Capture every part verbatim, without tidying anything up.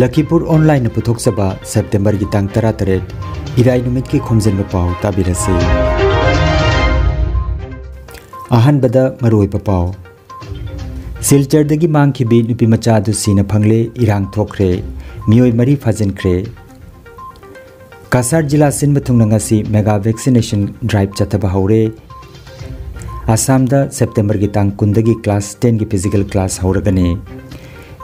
ꯂꯈꯤꯄꯨꯔ ꯑꯣꯟꯂꯥꯏꯟꯅ ꯄꯨꯊꯣꯛꯆꯕ ꯁꯦꯞꯇꯦꯝꯕꯔꯒꯤ ꯇꯥꯡ ꯇꯔꯥꯇꯔꯦꯠ, ꯏꯔꯥꯏ ꯅꯨꯃꯤꯠꯀꯤ ꯈꯣꯝꯖꯤꯟꯕ ꯄꯥꯎ ꯇꯥꯕꯤꯔꯁꯤ꯫ ꯑꯍꯥꯟꯕꯗ ꯃꯔꯨꯑꯣꯏꯕ ꯄꯥꯎ꯫ ꯁꯤꯜꯆꯔꯗꯒꯤ ꯃꯥꯡꯈꯤꯕꯤ ꯅꯨꯄꯤ ꯃꯆꯥ ꯑꯗꯨ ꯁꯤꯅ ꯐꯪꯂꯦ, ꯏꯔꯥꯡ ꯊꯣꯛꯈ꯭ꯔꯦ, ꯃꯤꯑꯣꯏ ꯃꯔꯤ ꯐꯥꯖꯤꯟꯈ꯭ꯔꯦ꯫ ꯀꯁꯥꯔ ꯖꯤꯂꯥ ꯁꯤꯟꯕ ꯊꯨꯡꯅ ꯉꯁꯤ ꯃꯦꯒꯥ ꯚꯦꯛꯁꯤꯅꯦꯁꯟ ꯗ꯭ꯔꯥꯏꯚ ꯆꯠꯊꯕ ꯍꯧꯔꯦ꯫ ꯑꯁꯥꯝꯗ ꯁꯦꯞꯇꯦꯝꯕꯔꯒꯤ ꯇꯥꯡ ꯀꯨꯟꯗꯒꯤ ꯀ꯭ꯂꯥꯁ ꯇꯦꯟꯒꯤ ꯐꯤꯖꯤꯀꯦꯜ ꯀ꯭ꯂꯥꯁ ꯍꯧꯔꯒꯅꯤ꯫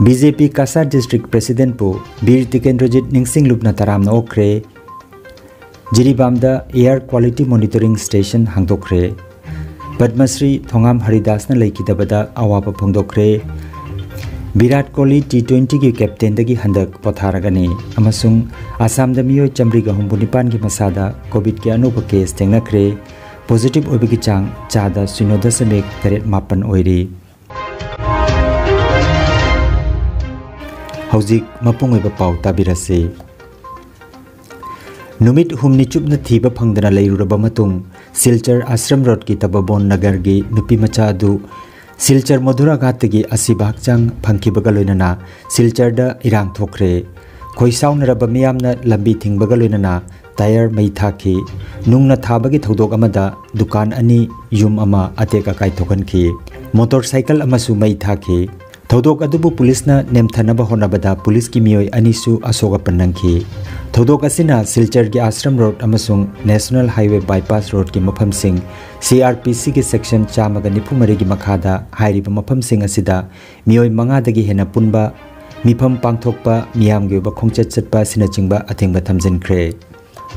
ꯕꯤ ꯖꯦ ꯄꯤ ꯀꯁꯥꯔ ꯗꯤꯁꯇ꯭ꯔꯤꯛ ꯄ꯭ꯔꯦꯁꯤꯗꯦꯟꯠꯄꯨ ꯕꯤꯔ ꯇꯤꯀꯦꯟꯗ꯭ꯔꯖꯤꯠ ꯅꯤꯡꯁꯤꯡꯂꯨꯞꯅ ꯇꯔꯥꯝꯅ ꯑꯣꯛꯈ꯭ꯔꯦ꯫ ꯖꯤꯔꯤꯕꯥꯝꯗ ꯑꯦꯌꯔ ꯀ꯭ꯋꯥꯂꯤꯇꯤ ꯃꯣꯅꯤꯇꯣꯔꯤꯡ ꯁ꯭ꯇꯦꯁꯟ ꯍꯥꯡꯗꯣꯛꯈ꯭ꯔꯦ꯫ ꯄꯗꯃꯁ꯭ꯔꯤ ꯊꯣꯉꯥꯝ ꯍꯔꯤꯗꯥꯁꯅ ꯂꯩꯈꯤꯗꯕꯗ ꯑꯋꯥꯕ ꯐꯣꯡꯗꯣꯛꯈ꯭ꯔꯦ꯫ ꯚꯤꯔꯥꯠ ꯀꯣꯍꯂꯤ ꯇꯤ ꯇ꯭ꯋꯦꯟꯇꯤꯒꯤ ꯀꯦꯞꯇꯦꯟꯗꯒꯤ ꯍꯟꯗꯛ ꯄꯣꯊꯥꯔꯒꯅꯤ ꯑꯃꯁꯨꯡ ꯑꯁꯥꯝꯗ ꯃꯤꯑꯣꯏ ꯆꯥꯃꯔꯤꯒ ꯍꯨꯝꯐꯨ ꯅꯤꯄꯥꯟꯒꯤ ꯃꯁꯥꯗ ꯀꯣꯚꯤꯗꯀꯤ ꯑꯅꯧꯕ ꯀꯦꯁ ꯊꯦꯡꯅꯈ꯭ꯔꯦ꯫ ꯄꯣꯖꯤꯇꯤꯚ ꯑꯣꯏꯕꯒꯤ ꯆꯥꯡ ꯆꯥꯗ ꯁꯤꯅꯣ ꯗꯁꯃꯤꯛ ꯇꯔꯦꯠ ꯃꯥꯄꯟ ꯑꯣꯏꯔꯤ꯫ ꯍꯧꯖꯤꯛ ꯃꯄꯨꯡ ꯑꯣꯏꯕ ꯄꯥꯎ ꯇꯥꯕꯤꯔꯁꯤ꯫ ꯅꯨꯃꯤꯠ ꯍꯨꯝꯅꯤ ꯆꯨꯞꯅ ꯊꯤꯕ ꯐꯪꯗꯅ ꯂꯩꯔꯨꯔꯕ ꯃꯇꯨꯡ, ꯁꯤꯜꯆꯔ ꯑꯥꯁ꯭ꯔꯝ ꯔꯣꯗꯀꯤ ꯇꯕꯣꯕꯣꯟ ꯅꯒꯔꯒꯤ ꯅꯨꯄꯤ ꯃꯆꯥ ꯑꯗꯨ ꯁꯤꯜꯆꯔ ꯃꯣꯙꯨꯔꯥꯒꯥꯠꯇꯒꯤ ꯑꯁꯤꯕ ꯍꯛꯆꯥꯡ ꯐꯪꯈꯤꯕꯒ ꯂꯣꯏꯅꯅ ꯁꯤꯜꯆꯔꯗ ꯏꯔꯥꯡ ꯊꯣꯛꯈ꯭ꯔꯦ꯫ ꯈꯣꯏꯁꯥꯎꯅꯔꯕ ꯃꯤꯌꯥꯝꯅ ꯂꯝꯕꯤ ꯊꯤꯡꯕꯒ ꯂꯣꯏꯅꯅ ꯇꯥꯌꯔ ꯃꯩ ꯊꯥꯈꯤ꯫ ꯅꯨꯡꯅ ꯊꯥꯕꯒꯤ ꯊꯧꯗꯣꯛ ꯑꯃꯗ ꯗꯨꯀꯥꯟ ꯑꯅꯤ, ꯌꯨꯝ ꯑꯃ ꯑꯇꯦꯛ ꯑꯀꯥꯏ ꯊꯣꯛꯍꯟꯈꯤ꯫ ꯃꯣꯇꯣꯔ ꯁꯥꯏꯀꯜ ꯑꯃꯁꯨ ꯃꯩ ꯊꯥꯈꯤ꯫ ꯊꯧꯗꯣꯛ ꯑꯗꯨꯕꯨ ꯄꯨꯂꯤꯁꯅ ꯅꯦꯝꯊꯅꯕ ꯍꯣꯠꯅꯕꯗ ꯄꯨꯂꯤꯁꯀꯤ ꯃꯤꯑꯣꯏ ꯑꯅꯤꯁꯨ ꯑꯁꯣꯛ ꯑꯄꯟ ꯅꯪꯈꯤ꯫ ꯊꯧꯗꯣꯛ ꯑꯁꯤꯅ ꯁꯤꯜꯆꯔꯒꯤ ꯑꯥꯁ꯭ꯔꯝ ꯔꯣꯗ ꯑꯃꯁꯨꯡ ꯅꯦꯁꯅꯦꯜ ꯍꯥꯏꯋꯦ ꯕꯥꯏꯄꯥꯁ ꯔꯣꯗꯀꯤ ꯃꯐꯝꯁꯤꯡ ꯁꯤ ꯑꯥꯔ ꯄꯤ ꯁꯤꯒꯤ ꯁꯦꯛꯁꯟ ꯆꯥꯝꯃꯒ ꯅꯤꯐꯨ ꯃꯔꯤꯒꯤ ꯃꯈꯥꯗ ꯍꯥꯏꯔꯤꯕ ꯃꯐꯝꯁꯤꯡ ꯑꯁꯤꯗ ꯃꯤꯑꯣꯏ ꯃꯉꯥꯗꯒꯤ ꯍꯦꯟꯅ ꯄꯨꯟꯕ, ꯃꯤꯐꯝ ꯄꯥꯡꯊꯣꯛꯄ, ꯃꯤꯌꯥꯝꯒꯤ ꯑꯣꯏꯕ ꯈꯣꯡꯆꯠ ꯆꯠꯄ ꯑꯁꯤꯅꯆꯤꯡꯕ ꯑꯊꯤꯡꯕ ꯊꯝꯖꯤꯟꯈ꯭ꯔꯦ꯫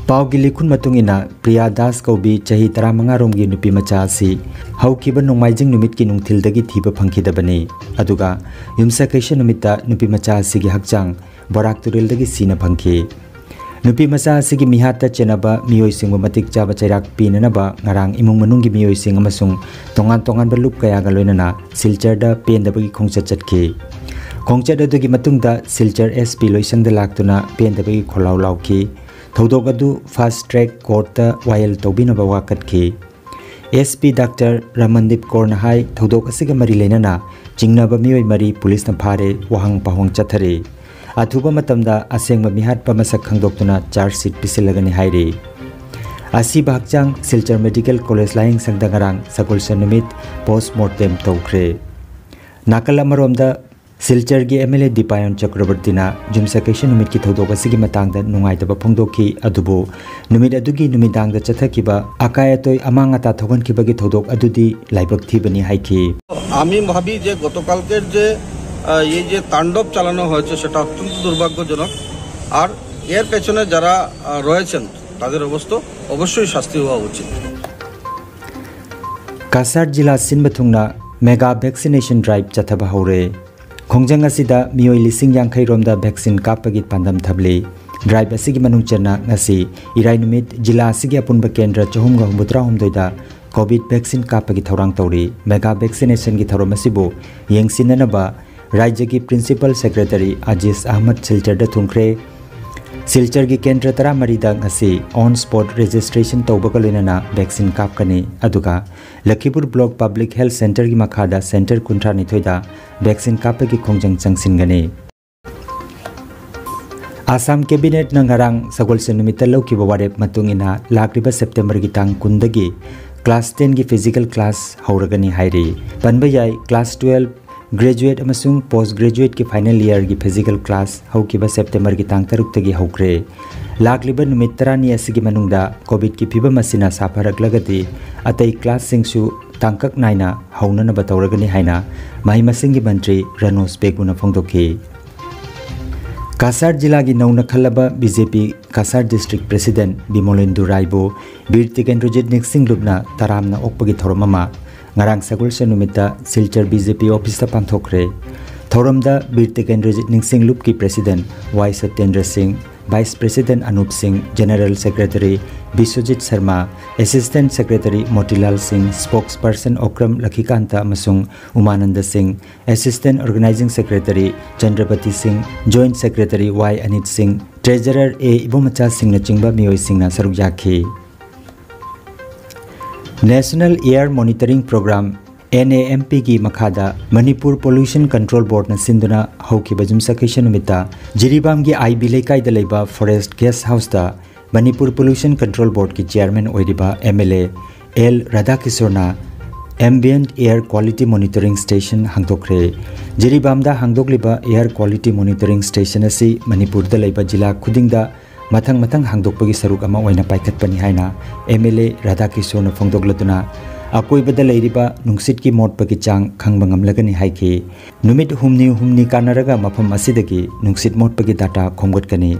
ꯄꯥꯎꯒꯤ ꯂꯤꯈꯨꯟ ꯃꯇꯨꯡ ꯏꯟꯅ, ꯄ꯭ꯔꯤꯌꯥ ꯗꯥꯁ ꯀꯧꯕꯤ ꯆꯍꯤ ꯇꯔꯥꯃꯉꯥ ꯔꯣꯝꯒꯤ ꯅꯨꯄꯤ ꯃꯆꯥ ꯑꯁꯤ ꯍꯧꯈꯤꯕ ꯅꯣꯡꯃꯥꯏꯖꯤꯡ ꯅꯨꯃꯤꯠꯀꯤ ꯅꯨꯡꯊꯤꯜꯗꯒꯤ ꯊꯤꯕ ꯐꯪꯈꯤꯗꯕꯅꯤ꯫ ꯑꯗꯨꯒ ꯌꯨꯝꯁꯀꯩꯁ ꯅꯨꯃꯤꯠꯇ ꯅꯨꯄꯤ ꯃꯆꯥ ꯑꯁꯤꯒꯤ ꯍꯛꯆꯥꯡ ꯕꯣꯔꯥꯛ ꯇꯨꯔꯦꯜꯗꯒꯤ ꯁꯤꯅ ꯐꯪꯈꯤ꯫ ꯅꯨꯄꯤ ꯃꯆꯥ ꯑꯁꯤꯒꯤ ꯃꯤꯍꯥꯠꯇ ꯆꯦꯟꯅꯕ ꯃꯤꯑꯣꯏꯁꯤꯡꯕꯨ ꯃꯇꯤꯛ ꯆꯥꯕ ꯆꯩꯔꯥꯛ ꯄꯤꯅꯅꯕ ꯉꯔꯥꯡ ꯏꯃꯨꯡ ꯃꯅꯨꯡꯒꯤ ꯃꯤꯑꯣꯏꯁꯤꯡ ꯑꯃꯁꯨꯡ ꯇꯣꯉꯥꯟ ꯇꯣꯉꯥꯟꯕ ꯂꯨꯞ ꯀꯌꯥꯒ ꯂꯣꯏꯅꯅ ꯁꯤꯜꯆꯔꯗ ꯄꯦꯟꯗꯕꯒꯤ ꯈꯣꯡꯆꯠ ꯆꯠꯈꯤ꯫ ꯈꯣꯡꯆꯠ ꯑꯗꯨꯒꯤ ꯃꯇꯨꯡꯗ ꯁꯤꯜꯆꯔ ꯑꯦꯁ ꯄꯤ ꯂꯣꯏꯁꯪꯗ ꯂꯥꯛꯇꯨꯅ ꯄꯦꯟꯗꯕꯒꯤ ꯈꯣꯜꯂꯥꯎ ꯂꯥꯎꯈꯤ꯫ ꯊꯧꯗꯣꯛ ꯑꯗꯨ ꯐꯥꯁ꯭ꯠ ꯇ꯭ꯔꯦꯛ ꯀꯣꯔꯠꯇ ꯋꯥꯌꯦꯜ ꯇꯧꯕꯤꯅꯕ ꯋꯥꯀꯠꯈꯤ꯫ ꯑꯦꯁ ꯄꯤ ꯗꯥꯛꯇꯔ ꯔꯃꯟꯗꯤꯞ ꯀꯧꯔꯅ ꯍꯥꯏ, ꯊꯧꯗꯣꯛ ꯑꯁꯤꯒ ꯃꯔꯤ ꯂꯩꯅꯅ ꯆꯤꯡꯅꯕ ꯃꯤꯑꯣꯏ ꯃꯔꯤ ꯄꯨꯂꯤꯁꯅ ꯐꯥꯔꯦ, ꯋꯥꯍꯪ ꯄꯥꯎꯍꯪ ꯆꯠꯊꯔꯤ꯫ ꯑꯊꯨꯕ ꯃꯇꯝꯗ ꯑꯁꯦꯡꯕ ꯃꯤꯍꯥꯠꯄ ꯃꯁꯛ ꯈꯪꯗꯣꯛꯇꯨꯅ ꯆꯥꯔꯖ ꯁꯤꯠ ꯄꯤꯁꯤꯜꯂꯒꯅꯤ ꯍꯥꯏꯔꯤ꯫ ꯑꯁꯤꯕ ꯍꯛꯆꯥꯡ ꯁꯤꯜꯆꯔ ꯃꯦꯗꯤꯀꯦꯜ ꯀꯣꯂꯦꯖ ꯂꯥꯌꯦꯡ ꯁꯪꯗ ꯉꯔꯥꯡ ꯁꯒꯣꯜꯁꯦꯟ ꯅꯨꯃꯤꯠ ꯄꯣꯁꯃꯣꯔꯇꯦꯝ ꯇꯧꯈ꯭ꯔꯦ꯫ ꯅꯥꯀꯜ ꯑꯃꯔꯣꯝꯗ ꯁꯤꯜꯆꯔꯒꯤ ꯑꯦꯝ ꯑꯦꯜ ꯑꯦ ꯗꯤꯄꯥꯌꯟ ꯆꯀ꯭ꯔꯕꯔꯇꯤꯅ ꯌꯨꯝꯁꯀꯩꯁ ꯅꯨꯃꯤꯠꯀꯤ ꯊꯧꯗꯣꯛ ꯑꯁꯤꯒꯤ ꯃꯇꯥꯡꯗ ꯅꯨꯡꯉꯥꯏꯇꯕ ꯐꯣꯡꯗꯣꯛꯈꯤ꯫ ꯑꯗꯨꯕꯨ ꯅꯨꯃꯤꯠ ꯑꯗꯨꯒꯤ ꯅꯨꯃꯤꯗꯥꯡꯗ ꯆꯠꯊꯈꯤꯕ ꯑꯀꯥꯏ ꯑꯇꯣꯏ ꯑꯃꯥꯡ ꯑꯇꯥ ꯊꯣꯛꯍꯟꯈꯤꯕꯒꯤ ꯊꯧꯗꯣꯛ ꯑꯗꯨꯗꯤ ꯂꯥꯏꯕꯛ ꯊꯤꯕꯅꯤ ꯍꯥꯏꯈꯤ꯫ আমি ভাবি যে গতকালকের যে আহ, এই যে তাণ্ডব চালানো হয়েছে সেটা অত্যন্ত দুর্ভাগ্যজনক। আর এর পেছনে যারা আহ, রয়েছেন তাদের অবস্থা অবশ্যই শাস্তি হওয়া উচিত। ꯀꯁꯥꯔ ꯖꯤꯂꯥ ꯁꯤꯟꯕ ꯊꯨꯡꯅ ꯃꯦꯒꯥ ꯚꯦꯛꯁꯤꯅꯦꯁꯟ ꯗ꯭ꯔꯥꯏꯚ ꯆꯠꯊꯕ ꯍꯧꯔꯦ꯫ ꯈꯣꯡꯖꯪ ꯑꯁꯤꯗ ꯃꯤꯑꯣꯏ ꯂꯤꯁꯤꯡ ꯌꯥꯡꯈꯩ ꯔꯣꯝꯗ ꯚꯦꯛꯁꯤꯟ ꯀꯥꯞꯄꯒꯤ ꯄꯥꯟꯗꯝ ꯊꯝꯂꯤ꯫ ꯗ꯭ꯔꯥꯏꯚ ꯑꯁꯤꯒꯤ ꯃꯅꯨꯡ ꯆꯟꯅ ꯉꯁꯤ ꯏꯔꯥꯏ ꯅꯨꯃꯤꯠ ꯖꯤꯂꯥ ꯑꯁꯤꯒꯤ ꯑꯄꯨꯟꯕ ꯀꯦꯟꯗ꯭ꯔ ꯆꯍꯨꯝꯒ ꯍꯨꯝꯐꯨꯇꯔꯥ ꯍꯨꯝꯗꯣꯏꯗ ꯀꯣꯚꯤꯗ ꯚꯦꯛꯁꯤꯟ ꯀꯥꯞꯄꯒꯤ ꯊꯧꯔꯥꯡ ꯇꯧꯔꯤ꯫ ꯃꯦꯒꯥ ꯚꯦꯛꯁꯤꯅꯦꯁꯟꯒꯤ ꯊꯧꯔꯝ ꯑꯁꯤꯕꯨ ꯌꯦꯡꯁꯤꯟꯅꯅꯕ ꯔꯥꯖ꯭ꯌꯒꯤ ꯄ꯭ꯔꯤꯟꯁꯤꯄꯜ ꯁꯦꯀ꯭ꯔꯦꯇꯔꯤ ꯑꯖꯤꯖ ꯑꯍꯃꯗ ꯁꯤꯜꯆꯔꯗ ꯊꯨꯡꯈ꯭ꯔꯦ꯫ ꯁꯤꯜꯆꯔꯒꯤ ꯀꯦꯟꯗ꯭ꯔ ꯇꯔꯥꯃꯔꯤꯗ ꯉꯁꯤ ꯑꯣꯟ ꯁ꯭ꯄꯣꯠ ꯔꯦꯖꯤꯁꯇ꯭ꯔꯦꯁꯟ ꯇꯧꯕꯒ ꯂꯣꯏꯅꯅ ꯚꯦꯛꯁꯤꯟ ꯀꯥꯞꯀꯅꯤ꯫ ꯑꯗꯨꯒ ꯂꯈꯤꯄꯨꯔ ꯕ꯭ꯂꯣꯛ ꯄꯕ꯭ꯂꯤꯛ ꯍꯦꯜꯊ ꯁꯦꯟꯇꯔꯒꯤ ꯃꯈꯥꯗ ꯁꯦꯟꯇꯔ ꯀꯨꯟꯊ꯭ꯔꯥꯅꯤꯊꯣꯏꯗ ꯚꯦꯛꯁꯤꯟ ꯀꯥꯞꯄꯒꯤ ꯈꯣꯡꯖꯪ ꯆꯪꯁꯤꯟꯒꯅꯤ꯫ ꯑꯁꯥꯝ ꯀꯦꯕꯤꯅꯦꯠꯅ ꯉꯔꯥꯡ ꯁꯒꯣꯜꯁꯦꯟ ꯅꯨꯃꯤꯠꯇ ꯂꯧꯈꯤꯕ ꯋꯥꯔꯦꯞ ꯃꯇꯨꯡ ꯏꯟꯅ ꯂꯥꯛꯂꯤꯕ ꯁꯦꯞꯇꯦꯝꯕꯔꯒꯤ ꯇꯥꯡ ꯀꯨꯟꯗꯒꯤ ꯀ꯭ꯂꯥꯁ ꯇꯦꯟꯒꯤ ꯐꯤꯖꯤꯀꯦꯜ ꯀ꯭ꯂꯥꯁ ꯍꯧꯔꯒꯅꯤ ꯍꯥꯏꯔꯤ꯫ ꯄꯟꯕ ꯌꯥꯏ, ꯀ꯭ꯂꯥꯁ ꯇꯨꯋꯦꯜꯕ, ꯒ꯭ꯔꯦꯖꯨꯑꯦꯠ ꯑꯃꯁꯨꯡ ꯄꯣꯁ ꯒ꯭ꯔꯦꯖꯨꯑꯦꯠꯀꯤ ꯐꯥꯏꯅꯦꯜ ꯏꯌꯥꯔꯒꯤ ꯐꯤꯖꯤꯀꯦꯜ ꯀ꯭ꯂꯥꯁ ꯍꯧꯈꯤꯕ ꯁꯦꯞꯇꯦꯝꯕꯔꯒꯤ ꯇꯥꯡ ꯇꯔꯨꯛꯇꯒꯤ ꯍꯧꯈ꯭ꯔꯦ꯫ ꯂꯥꯛꯂꯤꯕ ꯅꯨꯃꯤꯠ ꯇꯔꯥꯅꯤ ꯑꯁꯤꯒꯤ ꯃꯅꯨꯡꯗ ꯀꯣꯚꯤꯗꯀꯤ ꯐꯤꯕꯝ ꯑꯁꯤꯅ ꯁꯥꯐꯔꯛꯂꯒꯗꯤ ꯑꯇꯩ ꯀ꯭ꯂꯥꯁꯁꯤꯡꯁꯨ ꯇꯥꯡꯀꯛ ꯅꯥꯏꯅ ꯍꯧꯅꯅꯕ ꯇꯧꯔꯒꯅꯤ ꯍꯥꯏꯅ ꯃꯍꯩ ꯃꯁꯤꯡꯒꯤ ꯃꯟꯇ꯭ꯔꯤ ꯔꯅꯣꯖ ꯄꯦꯒꯨꯅ ꯐꯣꯡꯗꯣꯛꯈꯤ꯫ ꯀꯁꯥꯔ ꯖꯤꯂꯥꯒꯤ ꯅꯧꯅ ꯈꯜꯂꯕ ꯕꯤ ꯖꯦ ꯄꯤ ꯀꯁꯥꯔ ꯗꯤꯁꯇ꯭ꯔꯤꯛ ꯄ꯭ꯔꯦꯁꯤꯗꯦꯟꯠ ꯕꯤꯃꯣꯂꯦꯟꯗꯨ ꯔꯥꯏꯕꯨ ꯕꯤꯔ ꯇꯤꯀꯦꯟꯗ꯭ꯔꯖꯤꯠ ꯅꯤꯡꯁꯤꯡ ꯂꯨꯞꯅ ꯇꯔꯥꯝꯅ ꯑꯣꯛꯄꯒꯤ ꯊꯧꯔꯝ ꯑꯃ ꯉꯔꯥꯡ ꯁꯒꯣꯜꯁꯦꯟ ꯅꯨꯃꯤꯠꯇ ꯁꯤꯜꯆꯔ ꯕꯤ ꯖꯦ ꯄꯤ ꯑꯣꯐꯤꯁꯇ ꯄꯥꯡꯊꯣꯛꯈ꯭ꯔꯦ꯫ ꯊꯧꯔꯝꯗ ꯕꯤꯔ ꯇꯤꯀꯦꯟꯗ꯭ꯔꯖꯤꯠ ꯅꯤꯡꯁꯤꯡ ꯂꯨꯞꯀꯤ ꯄ꯭ꯔꯦꯁꯤꯗꯦꯟꯠ ꯋꯥꯏ ꯁꯇ꯭ꯌꯦꯟꯗ꯭ꯔ ꯁꯤꯡ, vice president Anup Singh, general secretary Biswajit Sharma, assistant secretary Motilal Singh, ꯁ꯭ꯄꯣꯛꯁ person Okram ꯂꯈꯤꯀꯥꯟꯇ ꯑꯃꯁꯨꯡ ꯎꯃꯥꯅꯟꯗ ꯁꯤꯡ, ꯑꯦꯁꯤꯁ꯭ꯇꯦꯟꯠ ꯑꯣꯔꯒꯅꯥꯏꯖꯤꯡ ꯁꯦꯀ꯭ꯔꯦꯇꯔꯤ ꯆꯟꯗ꯭ꯔꯕꯇꯤ ꯁꯤꯡ, ꯖꯣꯏꯟꯠ ꯁꯦꯀ꯭ꯔꯦꯇꯔꯤ ꯋꯥꯏ ꯑꯅꯤꯠ ꯁꯤꯡ, ꯇ꯭ꯔꯦꯖꯔꯔ ꯑꯦ ꯏꯕꯣꯃꯆꯥꯁꯤꯡꯅꯆꯤꯡꯕ ꯃꯤꯑꯣꯏꯁꯤꯡꯅ ꯁꯔꯨꯛ ꯌꯥꯈꯤ꯫ ꯅꯦꯁꯅꯦꯜ ꯏꯌꯥꯔ ꯃꯣꯅꯤꯇꯔꯤꯡ ꯄ꯭ꯔꯣꯒ꯭ꯔꯥꯝ NAMPꯒꯤ ꯃꯈꯥꯗ ꯃꯅꯤꯄꯨꯔ ꯄꯣꯂꯨꯁꯟ ꯀꯟꯇ꯭ꯔꯣꯜ ꯕꯣꯔꯗꯅ ꯁꯤꯟꯗꯨꯅ ꯍꯧꯈꯤꯕ ꯌꯨꯝꯁꯀꯩꯁ ꯅꯨꯃꯤꯠꯇ ꯖꯤꯔꯤꯕꯥꯝꯒꯤ IB ꯂꯩꯀꯥꯏꯗ ꯂꯩꯕ ꯐꯣꯔꯦꯁ꯭ꯠ ꯒꯦꯁ꯭ꯠ ꯍꯥꯎꯁꯇ ꯃꯅꯤꯄꯨꯔ ꯄꯣꯂꯨꯁꯟ ꯀꯟꯇ꯭ꯔꯣꯜ ꯕꯣꯔꯗꯀꯤ ꯆꯦꯌꯔꯃꯦꯟ ꯑꯣꯏꯔꯤꯕ MLA ꯑꯦꯜ ꯔꯥꯙꯥꯀꯤꯁꯣꯔꯅ ambient air quality monitoring station ꯍꯥꯡꯗꯣꯛꯈ꯭ꯔꯦ꯫ ꯖꯤꯔꯤꯕꯥꯝꯗ ꯍꯥꯡꯗꯣꯛꯂꯤꯕ air quality monitoring station ꯑꯁꯤ ꯃꯅꯤꯄꯨꯔꯗ ꯂꯩꯕ ꯖꯤꯂꯥ ꯈꯨꯗꯤꯡꯗ ꯃꯊꯪ ꯃꯊꯪ ꯍꯥꯡꯗꯣꯛꯄꯒꯤ ꯁꯔꯨꯛ ꯑꯃ ꯑꯣꯏꯅ ꯄꯥꯏꯈꯠꯄꯅꯤ ꯍꯥꯏꯅ MLA ꯔꯥꯙꯥꯀꯤꯁꯣꯔꯅ ꯐꯣꯡꯗꯣꯛꯂꯗꯨꯅ, ꯑꯀꯣꯏꯕꯗ ꯂꯩꯔꯤꯕ ꯅꯨꯡꯁꯤꯠꯀꯤ ꯃꯣꯠꯄꯒꯤ ꯆꯥꯡ ꯈꯪꯕ ꯉꯝꯂꯒꯅꯤ ꯍꯥꯏꯈꯤ꯫ ꯅꯨꯃꯤꯠ ꯍꯨꯝꯅꯤ ꯍꯨꯝꯅꯤ ꯀꯥꯟꯅꯔꯒ ꯃꯐꯝ ꯑꯁꯤꯗꯒꯤ ꯅꯨꯡꯁꯤꯠ ꯃꯣꯠꯄꯒꯤ data ꯈꯣꯝꯒꯠꯀꯅꯤ꯫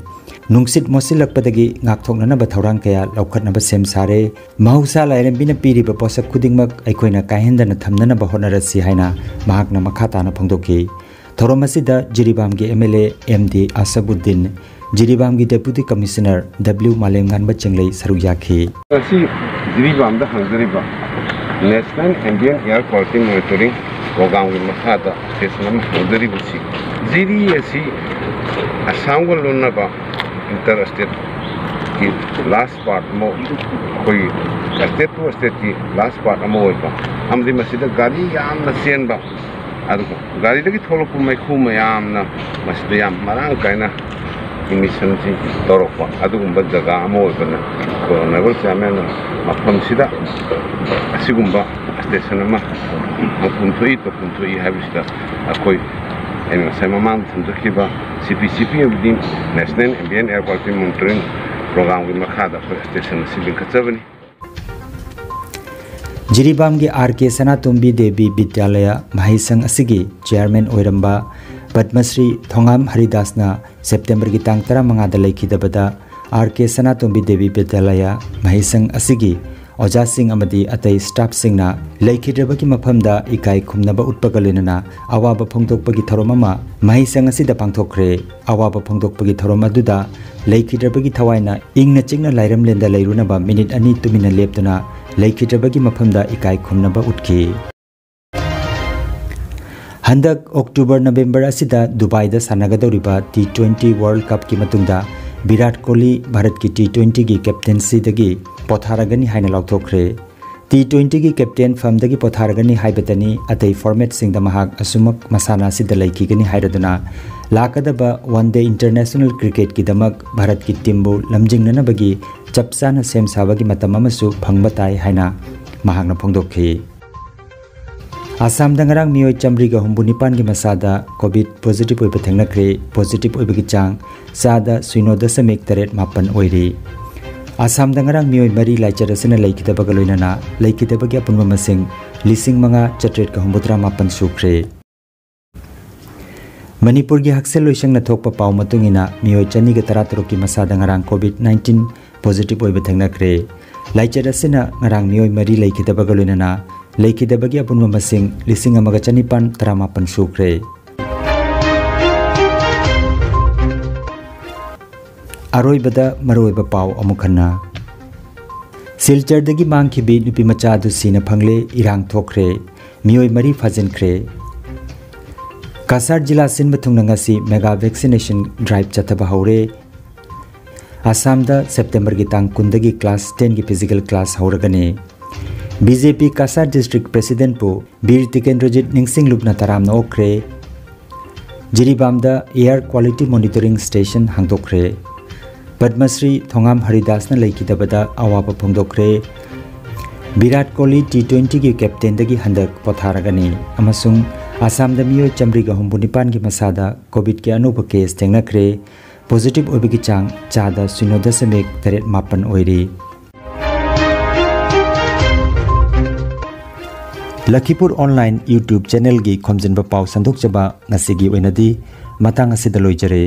ꯅꯨꯡꯁꯤꯠ ꯃꯣꯠꯁꯤꯜꯂꯛꯄꯗꯒꯤ ꯉꯥꯛꯊꯣꯛꯅꯅꯕ ꯊꯧꯔꯥꯡ ꯀꯌꯥ ꯂꯧꯈꯠꯅꯕ ꯁꯦꯝ ꯁꯥꯔꯦ꯫ ꯃꯍꯧꯁꯥ ꯂꯥꯏꯔꯦꯝꯕꯤꯅ ꯄꯤꯔꯤꯕ ꯄꯣꯠꯁꯛ ꯈꯨꯗꯤꯡꯃꯛ ꯑꯩꯈꯣꯏꯅ ꯀꯥꯏꯍꯟꯗꯅ ꯊꯝꯅꯅꯕ ꯍꯣꯠꯅꯔꯁꯤ ꯍꯥꯏꯅ ꯃꯍꯥꯛꯅ ꯃꯈꯥ ꯇꯥꯅ ꯐꯣꯡꯗꯣꯛꯈꯤ꯫ ꯊꯧꯔꯝ ꯑꯁꯤꯗ ꯖꯤꯔꯤꯕꯥꯝꯒꯤ MLA MD ꯑꯁꯕꯨꯗꯤꯟ, ꯖꯤꯔꯤꯕꯥꯝꯒꯤ Deputy Commissioner W ꯃꯥꯂꯦꯝꯉꯥꯟꯕ ꯆꯦꯡꯂꯩ ꯁꯔꯨꯛ ꯌꯥꯈꯤ꯫ ꯉꯁꯤ ꯖꯤꯔꯤꯕꯥꯝꯗ ꯍꯥꯡꯖꯔꯤꯕ National Ambient Air Quality Monitoring Programꯒꯤ ꯃꯈꯥꯗ station ꯑꯃ ꯍꯥꯡꯖꯔꯤꯕꯁꯤ, ꯖꯤꯔꯤ ꯑꯁꯤ ꯑꯁꯥꯝꯒ ꯂꯣꯟꯅꯕ inter stateꯀꯤ last part ꯑꯃ, ꯑꯩꯈꯣꯏꯒꯤ state to stateꯀꯤ last part ꯑꯃ ꯑꯣꯏꯕ ꯑꯃꯗꯤ ꯃꯁꯤꯗ ꯒꯥꯔꯤ ꯌꯥꯝꯅ ꯆꯦꯟꯕ, ꯑꯗꯨꯒ ꯒꯥꯔꯤꯗꯒꯤ ꯊꯣꯛꯂꯛꯄ ꯃꯩꯈꯨ ꯃꯌꯥꯝꯅ ꯃꯁꯤꯗ ꯌꯥꯝ ꯃꯔꯥꯡ ꯀꯥꯏꯅ emissionꯁꯤ ꯇꯧꯔꯛꯄ ꯑꯗꯨꯒꯨꯝꯕ ꯖꯒꯥ ꯑꯃ ꯑꯣꯏꯕꯅ, ꯑꯩꯈꯣꯏ Honourable Chairmanꯅ ꯃꯐꯝꯁꯤꯗ ꯑꯁꯤꯒꯨꯝꯕ station ꯑꯃ ꯍꯥꯡꯐꯝ ꯊꯣꯛꯏ, ꯇꯧꯐꯝ ꯊꯣꯛꯏ ꯍꯥꯏꯕꯁꯤꯗ ꯑꯩꯈꯣꯏ, ꯑꯩꯅ ꯉꯁꯥꯏ ꯃꯃꯥꯡꯗ ꯊꯝꯖꯈꯤꯕ CPCP ꯑꯃꯗꯤ National Ambient Air Quality Monitoring Programꯒꯤ ꯃꯈꯥꯗ ꯑꯩꯈꯣꯏ station ꯑꯁꯤ ꯂꯤꯡꯈꯠꯆꯕꯅꯤ꯫ ꯖꯤꯔꯤꯕꯥꯝꯒꯤ R K ꯁꯅꯥꯇꯣꯝꯕꯤ ꯗꯦꯕꯤ ꯕꯤꯗ꯭ꯌꯥꯂꯌ ꯃꯍꯩꯁꯪ ꯑꯁꯤꯒꯤ ꯆꯦꯌꯔꯃꯦꯟ ꯑꯣꯏꯔꯝꯕ ꯄꯗꯃꯁ꯭ꯔꯤ ꯊꯣꯉꯥꯝ ꯍꯔꯤꯗꯥꯁꯅ ꯁꯦꯞꯇꯦꯝꯕꯔꯒꯤ ꯇꯥꯡ ꯇꯔꯥꯃꯉꯥꯗ ꯂꯩꯈꯤꯗꯕꯗ, R K ꯁꯅꯥꯇꯣꯝꯕꯤ ꯗꯦꯕꯤ ꯕꯤꯗ꯭ꯌꯥꯂꯌ ꯃꯍꯩꯁꯪ ꯑꯁꯤꯒꯤ ꯑꯣꯖꯥꯁꯤꯡ ꯑꯃꯗꯤ ꯑꯇꯩ staffꯁꯤꯡꯅ ꯂꯩꯈꯤꯗ꯭ꯔꯕꯒꯤ ꯃꯐꯝꯗ ꯏꯀꯥꯏ ꯈꯨꯝꯅꯕ ꯎꯠꯄꯒ ꯂꯣꯏꯅꯅ ꯑꯋꯥꯕ ꯐꯣꯡꯗꯣꯛꯄꯒꯤ ꯊꯧꯔꯝ ꯑꯃ ꯃꯍꯩꯁꯪ ꯑꯁꯤꯗ ꯄꯥꯡꯊꯣꯛꯈ꯭ꯔꯦ꯫ ꯑꯋꯥꯕ ꯐꯣꯡꯗꯣꯛꯄꯒꯤ ꯊꯧꯔꯝ ꯑꯗꯨꯗ ꯂꯩꯈꯤꯗ꯭ꯔꯕꯒꯤ ꯊꯋꯥꯏꯅ ꯏꯪꯅ ꯆꯤꯛꯅ ꯂꯥꯏꯔꯝꯂꯦꯟꯗ ꯂꯩꯔꯨꯅꯕ ꯃꯤꯅꯤꯠ ꯑꯅꯤ ꯇꯨꯃꯤꯟꯅ ꯂꯦꯞꯇꯨꯅ ꯂꯩꯈꯤꯗ꯭ꯔꯕꯒꯤ ꯃꯐꯝꯗ ꯏꯀꯥꯏ ꯈꯨꯝꯅꯕ ꯎꯠꯈꯤ꯫ ꯍꯟꯗꯛ ꯑꯣꯛꯇꯣꯕꯔ ꯅꯕꯦꯝꯕꯔ ꯑꯁꯤꯗ ꯗꯨꯕꯥꯏꯗ ꯁꯥꯟꯅꯒꯗꯧꯔꯤꯕ T twenty World Cupꯀꯤ ꯃꯇꯨꯡꯗ ꯚꯤꯔꯥꯠ ꯀꯣꯍꯂꯤ ꯚꯥꯔꯠꯀꯤ T twentyꯒꯤ captaincyꯗꯒꯤ ꯄꯣꯊꯥꯔꯒꯅꯤ ꯍꯥꯏꯅ ꯂꯥꯎꯊꯣꯛꯈ꯭ꯔꯦ꯫ ꯇꯤ ꯇ꯭ꯋꯦꯟꯇꯤꯒꯤ ꯀꯦꯞꯇꯦꯟ ꯐꯝꯗꯒꯤ ꯄꯣꯊꯥꯔꯒꯅꯤ ꯍꯥꯏꯕꯇꯅꯤ, ꯑꯇꯩ ꯐꯣꯔꯃꯦꯠꯁꯤꯡꯗ ꯃꯍꯥꯛ ꯑꯁꯨꯃꯛ ꯃꯁꯥꯟꯅ ꯑꯁꯤꯗ ꯂꯩꯈꯤꯒꯅꯤ ꯍꯥꯏꯔꯗꯨꯅ ꯂꯥꯛꯀꯗꯕ ꯋꯥꯟ ꯗꯦ ꯏꯟꯇꯔꯅꯦꯁꯅꯦꯜ ꯀ꯭ꯔꯤꯀꯦꯠꯀꯤꯗꯃꯛ ꯚꯥꯔꯠꯀꯤ ꯇꯤꯝꯕꯨ ꯂꯝꯖꯤꯡꯅꯅꯕꯒꯤ ꯆꯞ ꯆꯥꯅ ꯁꯦꯝ ꯁꯥꯕꯒꯤ ꯃꯇꯝ ꯑꯃꯁꯨ ꯐꯪꯕ ꯇꯥꯏ ꯍꯥꯏꯅ ꯃꯍꯥꯛꯅ ꯐꯣꯡꯗꯣꯛꯈꯤ꯫ ꯑꯁꯥꯝꯗ ꯉꯔꯥꯡ ꯃꯤꯑꯣꯏ ꯆꯥꯃꯔꯤꯒ ꯍꯨꯝꯐꯨ ꯅꯤꯄꯥꯟꯒꯤ ꯃꯁꯥꯗ ꯀꯣꯚꯤꯗ ꯄꯣꯖꯤꯇꯤꯚ ꯑꯣꯏꯕ ꯊꯦꯡꯅꯈ꯭ꯔꯦ꯫ ꯄꯣꯖꯤꯇꯤꯚ ꯑꯣꯏꯕꯒꯤ ꯆꯥꯡ ꯆꯥꯗ ꯁꯤꯅꯣ ꯗꯁꯃꯤꯛ ꯇꯔꯦꯠ ꯃꯥꯄꯟ ꯑꯣꯏꯔꯤ꯫ ꯑꯁꯥꯝꯗ ꯉꯔꯥꯡ ꯃꯤꯑꯣꯏ ꯃꯔꯤ ꯂꯥꯏꯆꯠ ꯑꯁꯤꯅ ꯂꯩꯈꯤꯗꯕꯒ ꯂꯣꯏꯅꯅ ꯂꯩꯈꯤꯗꯕꯒꯤ ꯑꯄꯨꯟꯕ ꯃꯁꯤꯡ ꯂꯤꯁꯤꯡ ꯃꯉꯥ ꯆꯥꯇ꯭ꯔꯦꯠꯀ ꯍꯨꯝꯐꯨꯇꯔꯥ ꯃꯥꯄꯟ ꯁꯨꯈ꯭ꯔꯦ꯫ ꯃꯅꯤꯄꯨꯔꯒꯤ ꯍꯛꯁꯦꯜ ꯂꯣꯏꯁꯪꯅ ꯊꯣꯛꯄ ꯄꯥꯎ ꯃꯇꯨꯡ ꯏꯟꯅ ꯃꯤꯑꯣꯏ ꯆꯅꯤꯒ ꯇꯔꯥꯇꯔꯨꯛꯀꯤ ꯃꯁꯥꯗ ꯉꯔꯥꯡ ꯀꯣꯚꯤꯗ ꯅꯥꯏꯟꯇꯤꯟ ꯄꯣꯖꯤꯇꯤꯚ ꯑꯣꯏꯕ ꯊꯦꯡꯅꯈ꯭ꯔꯦ꯫ ꯂꯥꯏꯆꯠ ꯑꯁꯤꯅ ꯉꯔꯥꯡ ꯃꯤꯑꯣꯏ ꯃꯔꯤ ꯂꯩꯈꯤꯗꯕꯒ ꯂꯣꯏꯅꯅ ꯂꯩꯈꯤꯗꯕꯒꯤ ꯑꯄꯨꯟꯕ ꯃꯁꯤꯡ ꯂꯤꯁꯤꯡ ꯑꯃꯒ ꯆꯅꯤꯄꯥꯟ ꯇꯔꯥꯃꯥꯄꯟ ꯁꯨꯈ꯭ꯔꯦ꯫ ꯑꯔꯣꯏꯕꯗ ꯃꯔꯨꯑꯣꯏꯕ ꯄꯥꯎ ꯑꯃꯨꯛ ꯍꯟꯅ꯫ ꯁꯤꯜꯆꯔꯗꯒꯤ ꯃꯥꯡꯈꯤꯕꯤ ꯅꯨꯄꯤ ꯃꯆꯥ ꯑꯗꯨ ꯁꯤꯅ ꯐꯪꯂꯦ, ꯏꯔꯥꯡ ꯊꯣꯛꯈ꯭ꯔꯦ, ꯃꯤꯑꯣꯏ ꯃꯔꯤ ꯐꯥꯖꯤꯟꯈ꯭ꯔꯦ꯫ ꯀꯁꯥꯔ ꯖꯤꯂꯥ ꯁꯤꯟꯕ ꯊꯨꯡꯅ ꯉꯁꯤ ꯃꯦꯒꯥ ꯚꯦꯛꯁꯤꯅꯦꯁꯟ ꯗ꯭ꯔꯥꯏꯚ ꯆꯠꯊꯕ ꯍꯧꯔꯦ꯫ ꯑꯁꯥꯝꯗ ꯁꯦꯞꯇꯦꯝꯕꯔꯒꯤ ꯇꯥꯡ ꯀꯨꯟꯗꯒꯤ ꯀ꯭ꯂꯥꯁ ꯇꯦꯟꯒꯤ ꯐꯤꯖꯤꯀꯦꯜ ꯀ꯭ꯂꯥꯁ ꯍꯧꯔꯒꯅꯤ꯫ ꯕꯤ ꯖꯦ ꯄꯤ ꯀꯁꯥꯔ ꯗꯤꯁꯇ꯭ꯔꯤꯛ ꯄ꯭ꯔꯦꯁꯤꯗꯦꯟꯠꯄꯨ ꯕꯤꯔ ꯇꯤꯀꯦꯟꯗ꯭ꯔꯖꯤꯠ ꯅꯤꯡꯁꯤꯡꯂꯨꯞꯅ ꯇꯔꯥꯝꯅ ꯑꯣꯛꯈ꯭ꯔꯦ꯫ ꯖꯤꯔꯤꯕꯥꯝꯗ ꯑꯦꯌꯔ ꯀ꯭ꯋꯥꯂꯤꯇꯤ ꯃꯣꯅꯤꯇꯣꯔꯤꯡ ꯁ꯭ꯇꯦꯁꯟ ꯍꯥꯡꯗꯣꯛꯈ꯭ꯔꯦ꯫ ꯄꯗꯃꯁ꯭ꯔꯤ ꯊꯣꯉꯥꯝ ꯍꯔꯤꯗꯥꯁꯅ ꯂꯩꯈꯤꯗꯕꯗ ꯑꯋꯥꯕ ꯐꯣꯡꯗꯣꯛꯈ꯭ꯔꯦ꯫ ꯚꯤꯔꯥꯠ ꯀꯣꯍꯂꯤ ꯇꯤ ꯇ꯭ꯋꯦꯟꯇꯤꯒꯤ ꯀꯦꯞꯇꯦꯟꯗꯒꯤ ꯍꯟꯗꯛ ꯄꯣꯊꯥꯔꯒꯅꯤ ꯑꯃꯁꯨꯡ ꯑꯁꯥꯝꯗ ꯃꯤꯑꯣꯏ ꯆꯥꯃꯔꯤꯒ ꯍꯨꯝꯐꯨ ꯅꯤꯄꯥꯟꯒꯤ ꯃꯁꯥꯗ ꯀꯣꯚꯤꯗꯀꯤ ꯑꯅꯧꯕ ꯀꯦꯁ ꯊꯦꯡꯅꯈ꯭ꯔꯦ꯫ ꯄꯣꯖꯤꯇꯤꯚ ꯑꯣꯏꯕꯒꯤ ꯆꯥꯡ ꯆꯥꯗ ꯁꯤꯅꯣ ꯗꯁꯃꯤꯛ ꯇꯔꯦꯠ ꯃꯥꯄꯟ ꯑꯣꯏꯔꯤ꯫ ꯂꯈꯤꯄꯨꯔ ꯑꯣꯟꯂꯥꯏꯟ YouTube ꯆꯦꯅꯦꯜꯒꯤ ꯈꯣꯝꯖꯤꯟꯕ ꯄꯥꯎ ꯁꯟꯗꯣꯛꯆꯕ ꯉꯁꯤꯒꯤ ꯑꯣꯏꯅꯗꯤ ꯃꯇꯥꯡ ꯑꯁꯤꯗ ꯂꯣꯏꯖꯔꯦ꯫